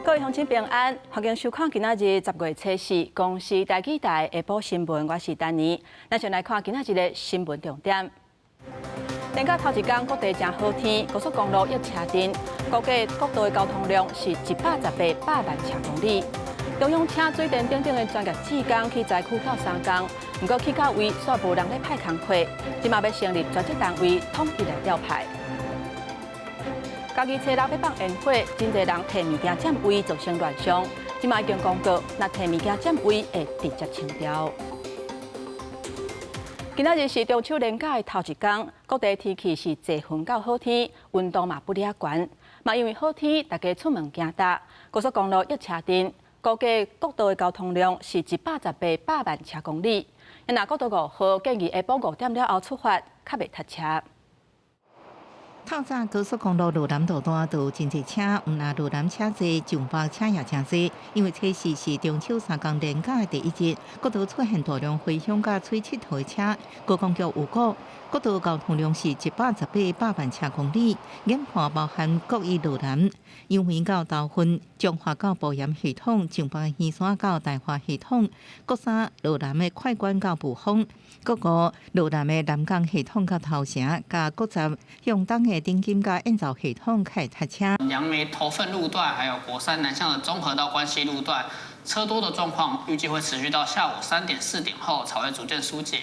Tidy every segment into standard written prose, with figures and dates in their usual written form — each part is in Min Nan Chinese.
各位鄉親平安，歡迎收看今仔日10月初四公視台語台下晡新聞，我是丹妮。咱先來看今仔日的新聞重點。連假頭一工，各地誠好天，高速公路約車陣，估計國道的交通量是118百萬車公里。中央請水電等等的專業志工去災區鬥相共，毋過去到位煞無人咧派工課，這馬欲成立專責單位統一來調派。家己初六欲放煙火，真濟人提物件佔位造成亂象，這馬已經公告，若提物件佔位會直接清掉。今仔日是中秋連假的頭一工，各地天氣是濟雲到好天，溫度嘛不離懸。嘛因為好天，大家出門行踏，高速公路約車陣，估計國道的交通量是118百萬車公里。若國道5號建議下晡5點了後出發，較袂塞車。透早高速公路羅南路段都有真濟車，毋但羅南車濟，上北車也誠濟。因為初四是中秋三工連假的第一日，國道出現大量回鄉佮出𨑨迌的車。高公局預估，國道交通量是118百萬車公里，研判包含國一羅南、楊梅到頭份、彰化到埔鹽系統、上北魚山到大華系統、國三羅南的快關到霧峰、國五羅南的南港系統到頭城，佮國十向東的頂金佮燕巢系統較會塞車。楊梅頭份路段，還有國三南向的中和到關西路段，車多的狀況預計會持續到下午3點4點後才會逐漸疏解。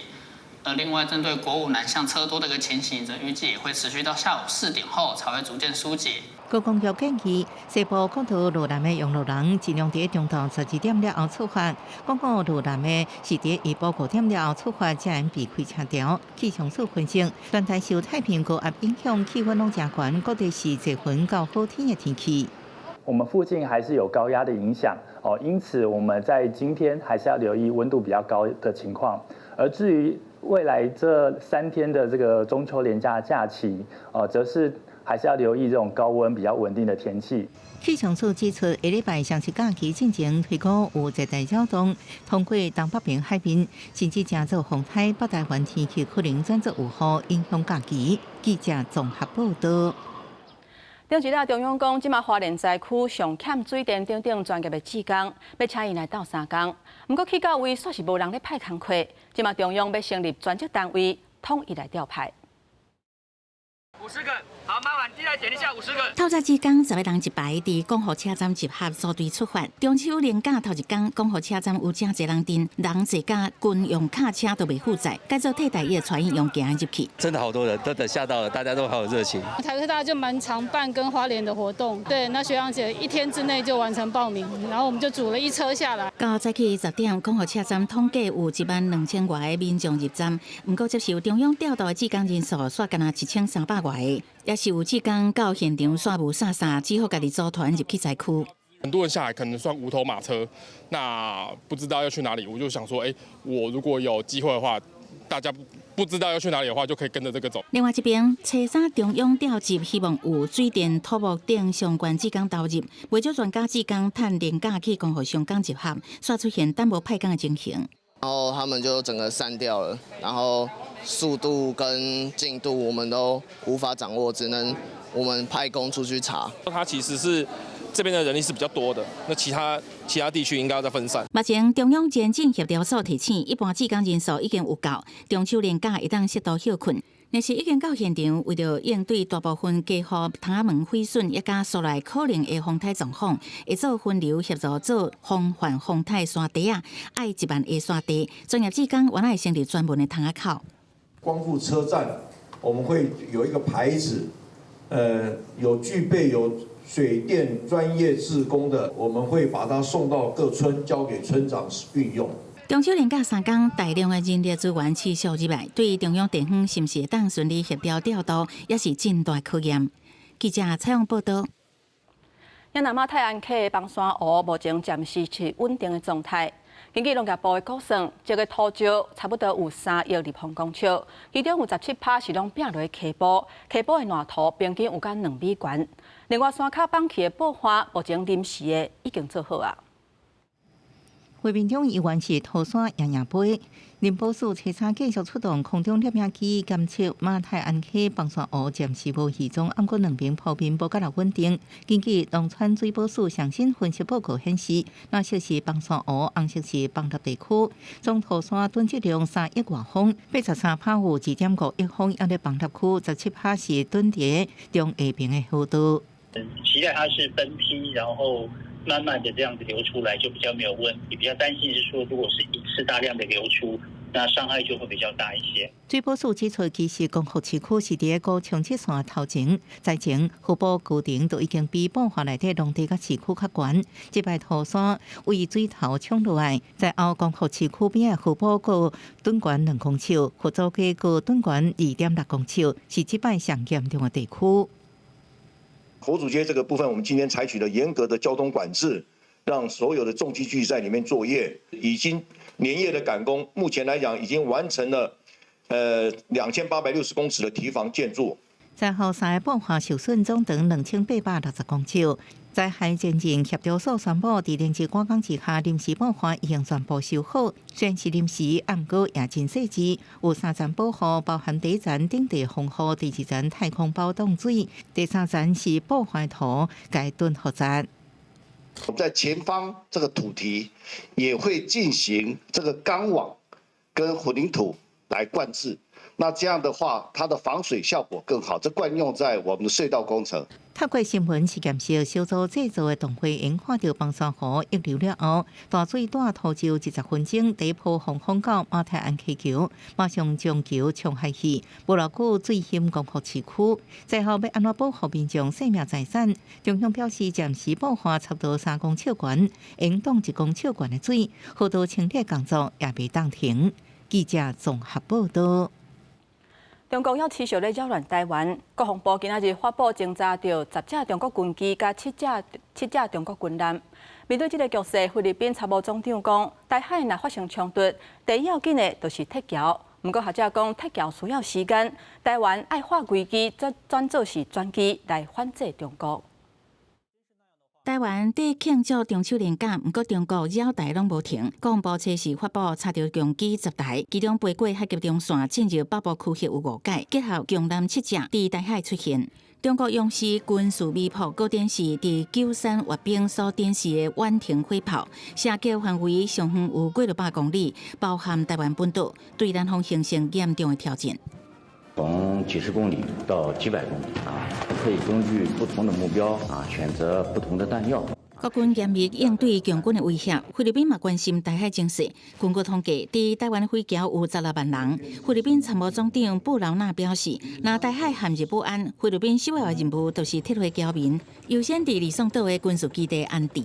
而另外，針對國五南向車多的一個情形，則預計也會持續到下午四點後才會逐漸疏解。高公局建議西部國道羅南的用路人盡量佇中晝12點了後出發，國五羅南的是佇下晡5點了後出發，才會避開車潮。氣象署分析，全台受太平洋高壓影響，氣溫攏誠懸，各地是濟雲到好天的天氣。我們附近還是有高壓的影響哦，因此我們在今天還是要留意溫度比較高的情況。而至於未來這3天的這個中秋連假假期，哦，則是還是要留意這種高溫比較穩定的天氣。氣象署指出，下禮拜雙十假期進前推估有熱帶擾動通過東北邊海面，甚至成做風颱，北台灣天氣可能轉做有雨，影響假期。記者綜合報道。頂一日中央講，這馬花蓮災區上欠水電等等專業的志工，欲請𪜶來鬥相共。毋過去到位，煞是無人咧派工課。這馬中央欲成立專責單位，統一來調派。50個，好，麻煩你來點一下五十個。透早之工，10個人一排佇光復車站集合，組隊出發。中秋連假頭一工，光復車站有誠濟人陣，人濟甲軍用卡車都袂赴載，改做替代役帶𪜶用行入去。真的好多人，都等嚇到了，大家都好有熱情。台科大就蠻常辦跟花蓮的活動，對，那學長姐一天之內就完成報名，然後我們就組了一車下來。到早起10點，光復車站統計有1萬2千外个民眾入站，毋過接受中央調度的志工人數，煞干焦1300外个，也是有志工到現場煞無啥衫，只好家己組團入去災區。很多人下來可能算無頭馬車，那不知道要去哪裡，我就想說，我如果有機會的話，大家不知道要去哪裡的話，就可以跟着這個走。另外一邊，初三中央調集，希望有水電、土木等相關志工投入，袂少專家志工趁連假去光復上港集合，煞出現等無派工的情形。然後他們就整個散掉了，然後速度跟進度我們都無法掌握，只能我們派工出去查。他其實是這邊的人力是比較多的，那其他地區應該要再分散。目前中央前進協調所提醒，一般志工人數已經有夠，中秋連假會當適度歇睏。若是已經到現場，為著應對大部分家戶窗門毀損，抑佮所來可能的風颱狀況，會做分流協助做防範風颱山地仔，愛1萬個山地，專業志工原來會成立專門的窗仔口。光復車站，我們會有一個牌子，有具備有水電專業志工的，我們會把它送到各村，交給村長運用。中秋連假三工，大量的人力資源持續入來，對中央地方是毋是會當順利協調調度，也是真大考驗。記者採訪報道。也南馬泰安溪的枋山湖目前暫時是穩定的狀態。根據農業部的估算，這个土石差不多有3億立方公尺，其中有17%是攏拚落溪埔，溪埔的爛塗平均有甲2米懸。另外，山跤崩去的布花，目前臨時的已經做好矣。畫面中猶原是塗山贏贏飛。林保署初三繼續出動空中攝影機監測馬太鞍溪崩山湖暫時無魚蹤，毋過兩邊普遍無較穩定。根據農村水保署上新分析報告顯示，藍色是崩山湖，紅色是崩塌地區，總塗山囤積量3億外方，83%有2.5億方猶佇崩塌區，17%是囤佇中下爿的河道。期待它是分批，然後慢慢的這樣子流出來，就比較沒有問題。比較擔心是說，如果是一次大量的流出，那傷害就會比較大一些。水保署指出，其實光復市區是佇個高沖積線頭前，災前湖泊高程都已經比報華內底農地佮市區較懸。這擺塗山為水頭沖落來，在後光復市區邊的湖泊閣囤懸2公尺，佛祖街閣囤懸2.6公尺，是這擺上嚴重的地區。佛祖街這個部分，我們今天採取了嚴格的交通管制，讓所有的重機具在裡面作業。已經連夜的趕工，目前來講已經完成了，2860公尺的堤防建築。災後三个報華受損總長2860公尺。災害前進協調所宣布，佇連日趕工之下，臨時報華已經全部修好。雖然是臨時，毋過也真細緻。有三層保護，包含第一層頂地防護，第二層太空包擋水，第三層是報壞塗共囤予實。在前方這個土堤也會進行這個鋼網跟混凝土來灌製。那這樣的話，它的防水效果更好。這慣用在我們的隧道工程。透過新聞實驗室小組製作的動畫，𪜶看著崩山湖溢流了後，大水帶塗石20分鐘，第一波洪峰到馬太鞍溪橋，馬上將橋沖海去，無偌久水淹光復市區。災後欲按怎保護民眾生命財產？中央表示，暫時報華差不多3公尺懸，會擋1公尺懸的水，河道清理工作也袂當停。記者綜合報道。中國猶持續咧擾亂台灣，國防部今仔日發布偵查著10架中國軍機佮七架中國軍艦。面對這个局勢，菲律賓參謀總長講，台海若發生衝突，第一要緊的就是撤僑。毋過學者講，撤僑需要時間，台灣愛化危機轉轉做是轉機來反制中國。台灣佇慶祝中秋連假，毋過中國擾台攏無停。國防部初時發布查著共機10台，其中飛過海峽中線進入北部區域有五架，結合共艦七隻佇台海出現。中國央視軍事微博閣展示佇九三閱兵所展示的遠程火炮，射擊範圍上遠有過600公里，包含台灣本島，對南方形成嚴重的挑戰。從幾十公里到幾百公里啊，可以根據不同的目標啊，選擇不同的彈藥。國軍嚴密應對共軍的威脅，菲律賓嘛關心台海情勢。根據統計，佇台灣華僑有16萬人。菲律賓參謀總長布勞納表示，若台海陷入不安，菲律賓首要的任務就是撤回僑民，優先佇呂宋島的軍事基地安置。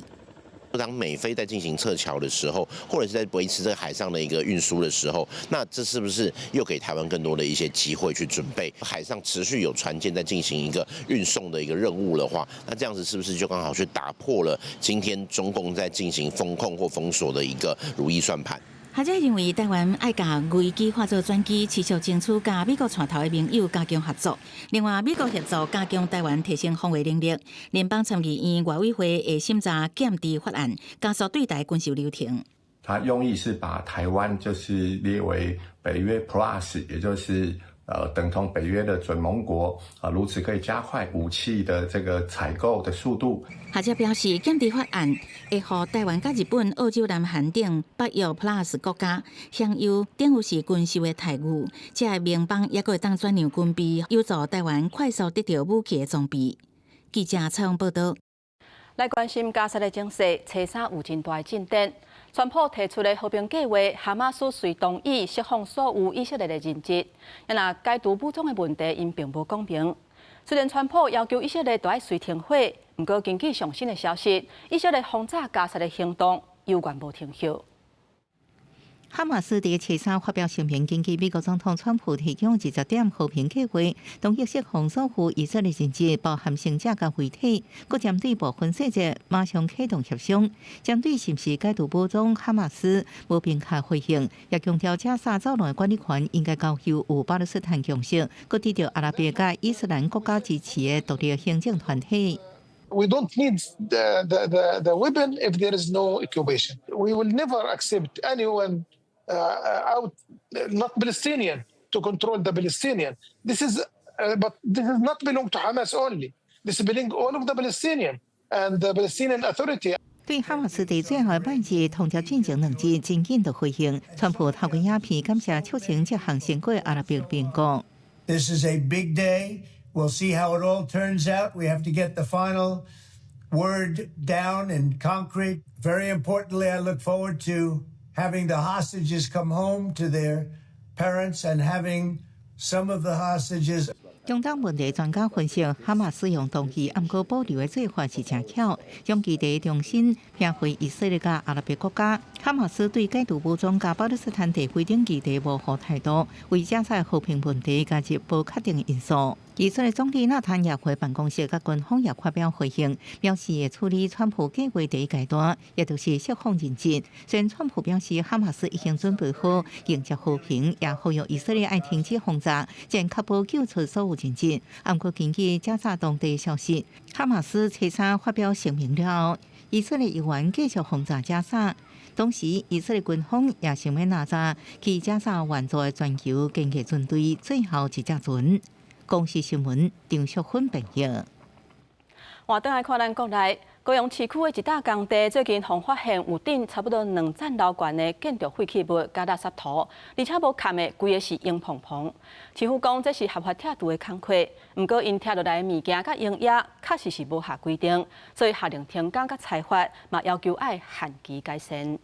當美菲在進行撤僑的時候，或者是在維持這個海上的一個運輸的時候，那這是不是又給台灣更多的一些機會去準備？海上持續有船艦在進行一個運送的一個任務的話，那這樣子是不是就剛好去打破了今天中共在進行封控或封鎖的一個如意算盤？學者認為，台灣愛共危機化做轉機，持續爭取佮美國帶頭的盟友加強合作。另外，美國協助加強台灣提升防衛能力。聯邦參議院外委會會審查劍佇法案，加速對台軍售流程。他用意是把台灣就是列為北約 Plus，也就是等同北約的準盟國啊，如此可以加快武器的這個採購的速度。學者表示，劍佇法案會予台灣佮日本、澳洲、南韓等北約 Plus 國家享有等於是軍售的待遇，這个盟邦猶閣會當轉讓軍備，有助台灣快速得著武器的裝備。記者採訪報道。來關心加薩的情勢，初三有真大的進展。川普提出的和平計劃，哈馬斯遂同意釋放所有以色列的人質。若解除武裝的問題，𪜶並無講明。雖然川普要求以色列著愛隨停火，毋過根據上新的消息，以色列轟炸加薩的行動猶原無停歇。哈馬斯佇初三發表聲明，根據美國總統川普提供20點和平計劃，同意釋放所有以色列人質，包含生者佮遺體，閣針對部分細節馬上啟動協商。針對是毋是解除武裝，哈馬斯無明確回應，也強調加薩走廊的管理權應該交由有巴勒斯坦共識，閣得著阿拉伯佮伊斯蘭國家支持的獨立行政團體。We don't need the weapon if there is no occupation. We will never accept anyone out, not Palestinian, to control the Palestinian. But this is not belong to Hamas only. This belong all of the Palestinian and the Palestinian Authority. 對哈馬斯佇最後拜日通牒進前2日，真緊就回應，川普透過影片感謝促成這項成果阿拉伯盟國。 This is a big day. We'll see how it all turns out. We have to get the final word down in concrete. Very importantly, I look forward to having the hostages come home to their parents and having some of the hostages. 中東問題專家分析，哈馬斯用同意，毋過保留的做法是誠巧，將議題重新拼回以色列佮阿拉伯國家。哈馬斯對解除武裝佮巴勒斯坦地區等議題模糊態度，為加沙和平問題加入不確定因素。以色列總理納坦雅胡辦公室佮軍方也發表回應，表示會處理川普計劃第一階段，也就是釋放人質。雖然川普表示哈馬斯已經準備好迎接和平，也呼籲以色列愛停止轟炸，將確保救出所有人質。毋過根據加沙當地消息，哈馬斯初三發表聲明了後，以色列猶原繼續轟炸加沙。同時，以色列軍方也想欲納扎去加沙援助的全球堅毅船隊最後一隻船。公視新聞張淑芬編譯。換轉來看咱國內高雄市區的一搭工地，最近予發現有頂差不多2層樓懸的建築廢棄物佮垃圾塗，而且無崁的，規个是黃蓬蓬。市府講這是合法拆除的工課，毋過𪜶拆落來的物件佮溶液確實是無合規定，所以下令停工佮裁罰，嘛要求愛限期改善。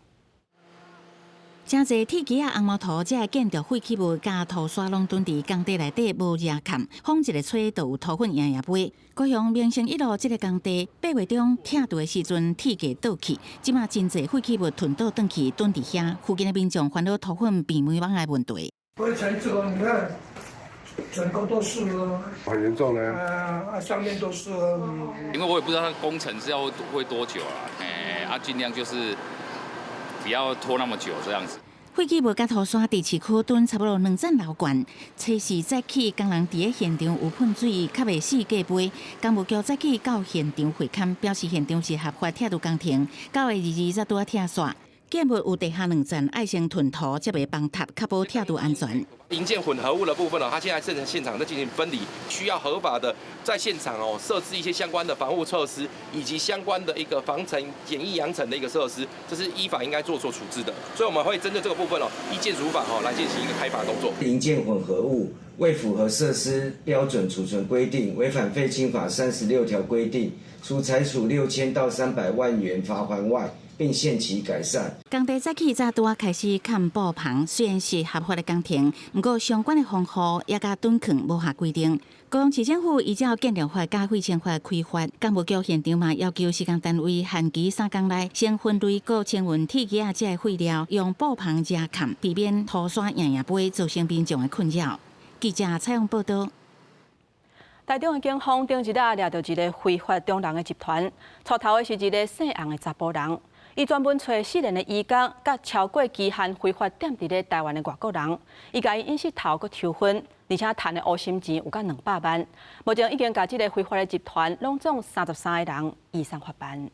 誠濟鐵枝仔、紅毛塗，這建築廢棄物佮塗沙攏囤佇工地內底無遮崁，風一个吹就有塗粉掖掖飛。高雄民生一路這个工地8月中拆除的時陣，鐵架倒去，這馬真濟廢棄物囤倒轉去囤佇遐，附近的民眾煩惱塗粉變毛蠓的問題。灰塵這個你看，整個都是很嚴重呢。啊，上面都是。因為我也不知道它工程是要會多久啊，啊，盡量就是不要拖那麼久這樣子。廢棄物佮塗沙佇市區囤差不多2層樓懸，初四早起工人佇咧現場有噴水，較袂四界飛。工務局早起到現場會勘，表示現場是合法拆除工程，9月22才拄仔拆煞。建物有地下2層，愛先囤塗，才袂崩塌，確保拆除安全。營建混合物的部分哦，它現在正在現場在進行分離，需要合法的在現場哦設置一些相關的防護措施，以及相關的一個防塵簡易揚塵的一個設施，這是依法應該做出處置的。所以我們會針對這個部分哦，依建築法哦來進行一個開罰動作。營建混合物未符合設施標準儲存規定，違反廢清法36條規定，除裁處6000到300萬元罰鍰外，並限期改善。工地早起才拄仔開始崁布棚，雖然是合法的工程，毋過相關的防護也佮囤囥無合規定。高雄市政府依照建築法佮廢清法開罰，工務局現場嘛要求施工單位限期3工內先分類閣清運鐵枝仔這个廢料，用布棚遮崁，避免塗沙掖掖飛，造成民眾的困擾。記者採訪報道。台中的警方頂日仔掠著一个非法中人的集團，帶頭的是一个姓洪的查埔人，伊專門揣失聯的移工，佮超過期限非法踮佇咧台灣的外國人，伊共𪜶引穡頭閣抽分，而且趁的烏心錢有甲200萬。目前已經共這个非法的集團攏總33個人移送法辦。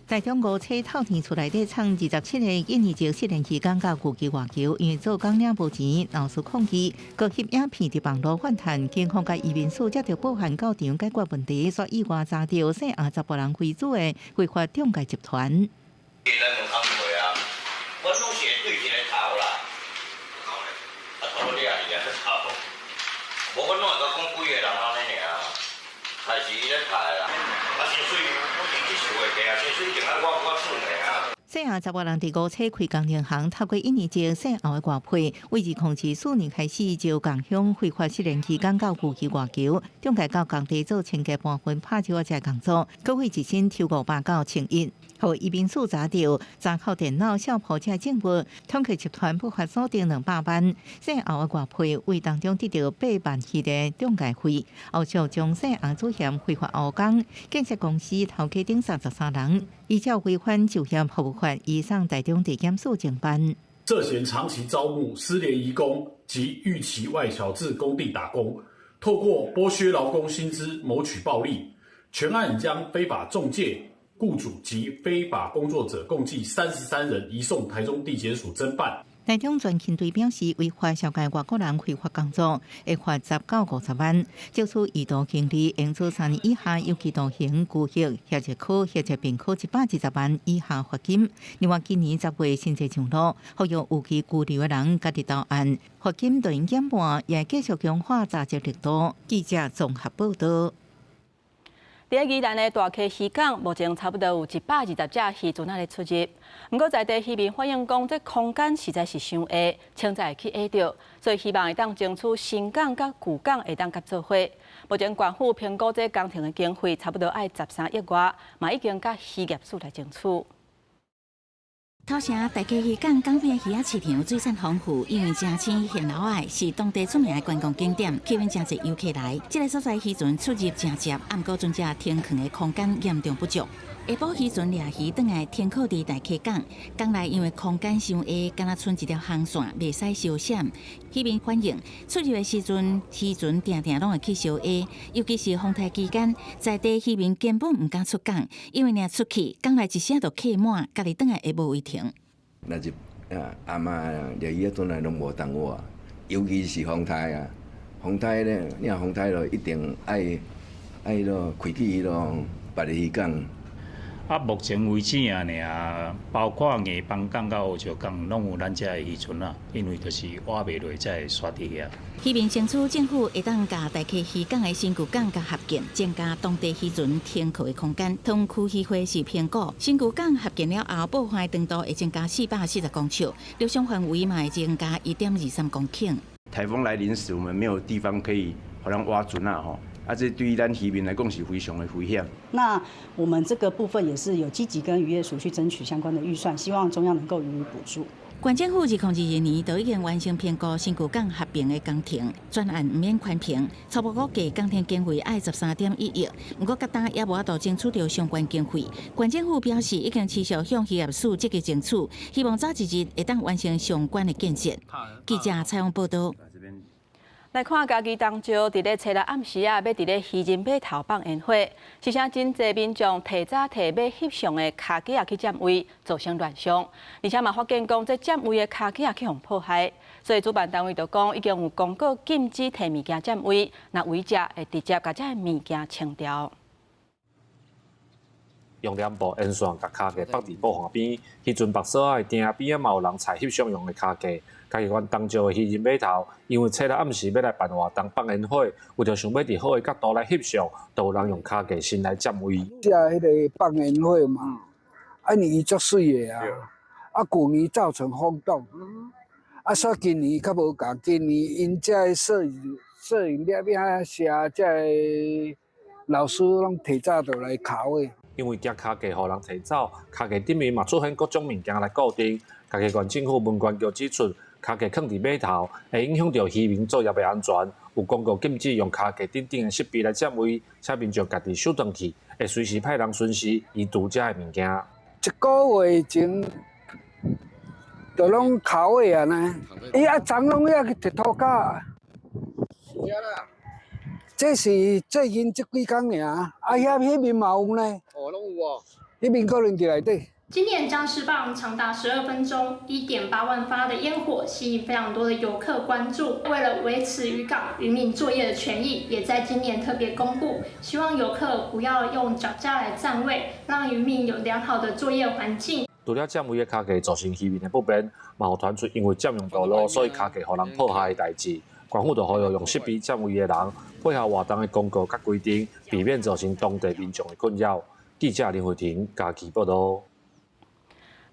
台中五車透天厝內底藏27個印尼籍失聯移工佮牛記外僑，因為做工領無錢，鬧出抗議，閣翕影片佇網路反彈，警方佮移民署接著報函到場解決問題，煞意外查著姓洪查埔人為主的非法中介集團。伊來問工課啊，阮攏是會對一个頭啦，啊頭你也是個頭，無阮攏會講幾个人按呢爾，開始伊咧開啦，啊薪水只是會計啊，薪水一定愛我算的啊。姓洪查埔人佇五車開工銀行，透過印尼籍姓洪的外配，為2014年開始招共鄉非法失聯移工佮牛記外僑，中介到工地做清潔、搬運、拍石仔這工作，閣會一薪抽500到1100，予移民署查著，查扣電腦、相簿這證物，統計集團不法所得200萬。姓洪的外配為當中得著8萬余的中介費，後續將姓洪主嫌非法烏工，建設公司頭家等33人，依照違反就業服務法，移送台中地檢署偵辦。涉嫌長期招募失聯移工及預期外僑至工地打工，透過剝削勞工薪資謀取暴利，全案將非法仲介、雇主及非法工作者共計33人移送台中地檢署偵辦。台中全勤隊表示，違法紹介外國人非法工作，會罰10到50萬；借此意圖行利，應處3年以下有期徒刑、拘役，或者科或者併科120萬以下罰金。另外，今年10月新制上路，呼籲有其居留的人家己到案，罰金對應減半，也繼續強化查緝力度。記者綜合報道。佇宜蘭的大溪漁港，目前差不多有120隻漁船仔咧出入。毋過在地漁民反映講，這空間實在是傷狹，穿才會去壓著，所以希望會當爭取新港佮舊港會當合做伙。目前縣府評估這工程的經費差不多愛13億外，嘛已經佮漁業署來爭取。頭城大溪漁港港邊魚仔市場水產豐富，因為誠鮮現撈仔，是當地出名的觀光景點，吸引誠濟遊客來。這个所在漁船出入誠濟，毋過船隻停靠的空間嚴重不足。下晡漁船掠魚轉來停靠佇大溪港，港內因為空間傷狹，敢若賰一條紅線，袂使相閃。漁民反映出入的時陣，漁船定定攏會去相壓，尤其是風台期間，在地漁民根本毋敢出港，因為若出去，港內一下就客滿，家己轉來會無位停。若是啊，暗暝掠魚仔轉來攏無當活，尤其是風台啊，風台咧，你若風台咯，一定愛愛囉開去彼囉別个漁港。啊，目前為止啊，爾包括硬枋港佮烏石港，攏有咱遮的漁船啊，因為就是挖袂落才會煞佇遐。希望爭取政府會當共大溪漁港的新舊港共合建，增加當地漁船停靠的空間。桃園區漁會是評估新舊港合建了後，布環長度會增加440公尺，陸上範圍嘛會增加1.23公頃。颱風來臨時，我們沒有地方可以予咱倚船仔吼。啊，這對於咱漁民來講是非常的危險。那我們這個部分也是有積極跟漁業署去爭取相關的預算，希望中央能夠予以補助。縣政府2022年就已經完成評估新舊港合併的工程，專案毋免寬評，初步估計工程經費愛13.1億，毋過到今猶無法度爭取著相關經費。縣政府表示已經持續向漁業署積極爭取，希望早一日會當完成相關的建設。記者採訪報道。來看嘉義東石，佇咧初六暗時啊，欲佇咧漁人碼頭放煙火，是啥真濟民眾提早提欲翕相的跤架仔去佔位，造成亂象。而且嘛發現講，這佔位的跤架仔去予破壞，所以主辦單位就講已經有公告禁止提物件佔位，若違者會直接共這个物件清掉。用兩部煙線共跤架綁佇布岸邊，彼陣縛索仔的埕邊仔嘛有人採翕相用的跤架。嘉義縣東石的漁人碼頭，因為初六暗時欲來辦活動放煙火，為著想欲佇好的角度來翕相，就有人用跤架先來佔位。這彼个放煙火嘛，啊，伊足媠的啊，啊，舊年造成轟動，啊，所以今年較無仝，今年𪜶這个攝影攝影攝影社這个老師攏提早就來敲的。因為驚跤架予人提走，跤架頂面嘛出現各種物件來固定。嘉義縣政府文管局指出，跤架囥佇碼頭會影響著漁民作業的安全，有公告禁止用跤架等等的設備來佔位，請民眾家己收轉去，會隨時派人巡視移除這个物件。一個月前就攏敲的啊呢，伊啊昨攏遐去鐵塗跤。這是最近這幾工爾，啊遐彼面嘛有呢。哦，攏有哦。彼面可能佇內底。今年將釋放長達12分鐘、1.8萬發的煙火，吸引非常多的遊客關注。為了維持漁港漁民作業的權益，也在今年特別公布，希望遊客不要用腳架來佔位，讓漁民有良好的作業環境。除了佔位的跤架造成漁民的不便，嘛有傳出因為佔用道路，所以跤架予人破壞的代誌。縣府就呼籲用設備佔位的人配合活動的公告佮規定，避免造成當地民眾的困擾。記者林慧婷嘉義報道。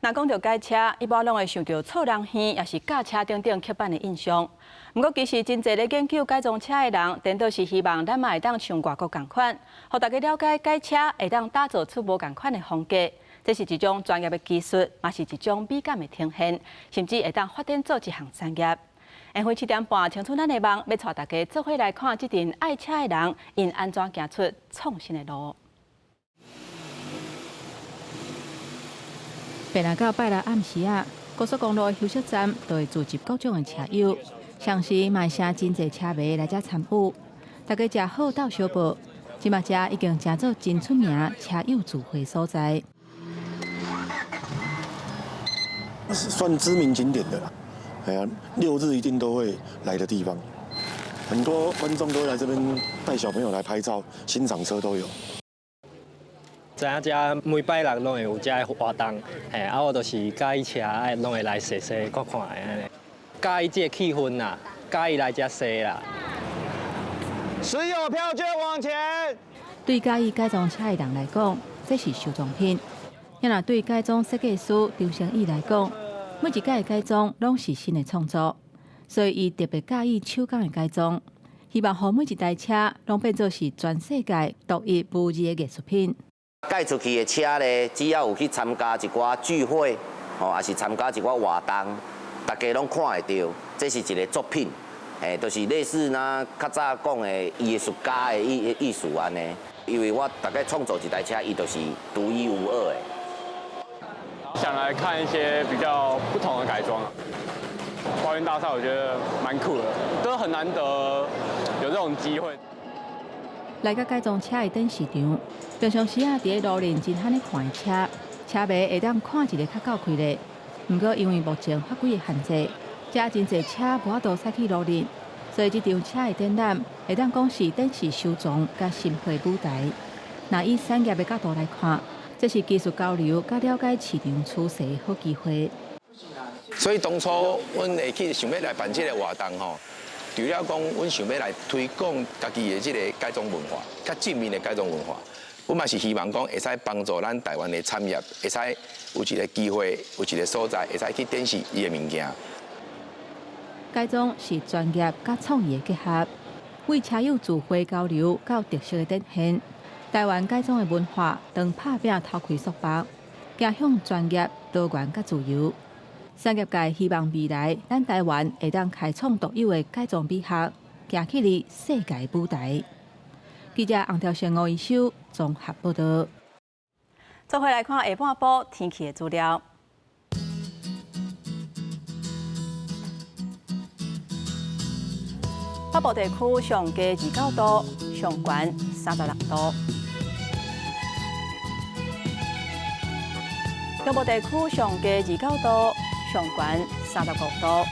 若講著改車，一般攏會想著錯人耳，抑是軋車等等刻板的印象。毋過，其實真濟咧研究改裝車的人，顛倒是希望咱嘛會當像外國仝款，予大家了解改車會當打造出無仝款的風格。這是一種專業的技術，嘛是一種美感的呈現，甚至會當發展做一項產業。下昏7點半，青春咱的夢，欲帶大家做伙來看這陣愛車的人，𪜶按怎行出創新的路。拜六到拜六暗時仔，高速公路的休息站都會聚集各種的車友，相信嘛是真濟車迷來遮參與。大家食好鬥相報，這馬遮已經成做真出名車友聚會所在。算知名景點的啦，哎呀，六日一定都會來的地方，很多觀眾都會來這邊帶小朋友來拍照、欣賞車都有。知影遮每拜六攏會有遮个活動，嘿，啊，我就是佮意車，愛攏會來踅踅看看的按呢，佮意這个氣氛啦，佮意來遮踅啦。持有票券往前。對佮意改裝車的人來講，這是收藏品；若對改裝設計師張成義來講，每一屆的改裝攏是新的創作，所以伊特別佮意手工的改裝，希望予每一台車攏變做是全世界獨一無二的藝術品。改出去的車咧，只要有去參加一寡聚會，吼，抑是參加一寡活動，大家攏看會著，這是一个作品，嘿，就是類似若較早講的藝術家的意思按呢。因為我大概創造一台車，伊就是獨一無二的。想來看一些比較不同的改裝，花園大賽我覺得蠻酷的，都很難得有這種機會。來到改裝車的展示場，平常時啊，佇咧路面真罕咧看的車，車迷會當看一个較夠開咧。毋過因為目前法規的限制，遮真濟車無法度駛去路面，所以這場車的展覽會當講是展示收藏佮新會舞台。若以產業的角度來看，這是技術交流佮了解市場趨勢的好機會。所以當初阮會去想欲來辦這个活動吼，除了講阮想欲來推廣家己的這个改裝文化，較正面的改裝文化，阮嘛是希望講會使幫助咱台灣的產業，會使有一个機會，有一个所在，會使去展示伊的物件。改裝是專業佮創意的結合，為車友聚會交流佮特色的展現。台灣改裝的文化，當拍拚頭開束縛，走向專業、多元佮自由。產業界希望未來，咱台灣會當開創獨有的改裝美學，行起佇世界舞台。記者洪兆勝、吳一修綜合報導。做伙來看下半晡天氣的資料。北部地區上低29度，上懸36度。中部地區上低29度，上懸35度。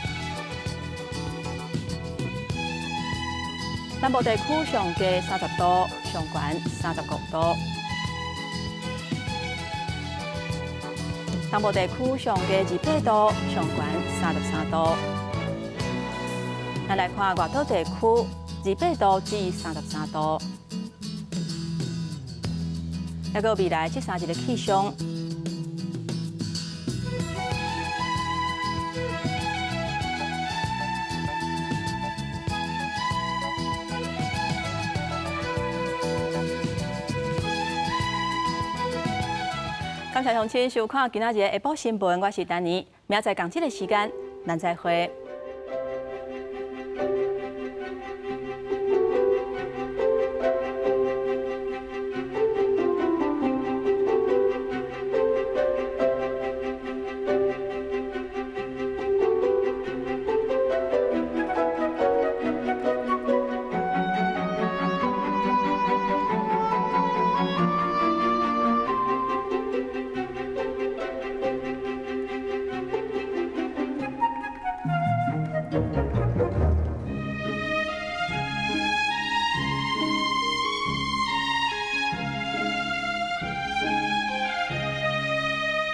南部地區上低30度，上懸35度。東部地區上低28度，上懸33度。咱來看外島地區，28度至33度。抑閣未來這三日的氣象。感謝鄉親收看今仔日的下晡新聞，我是丹妮，明仔載仝這个時間，咱再會。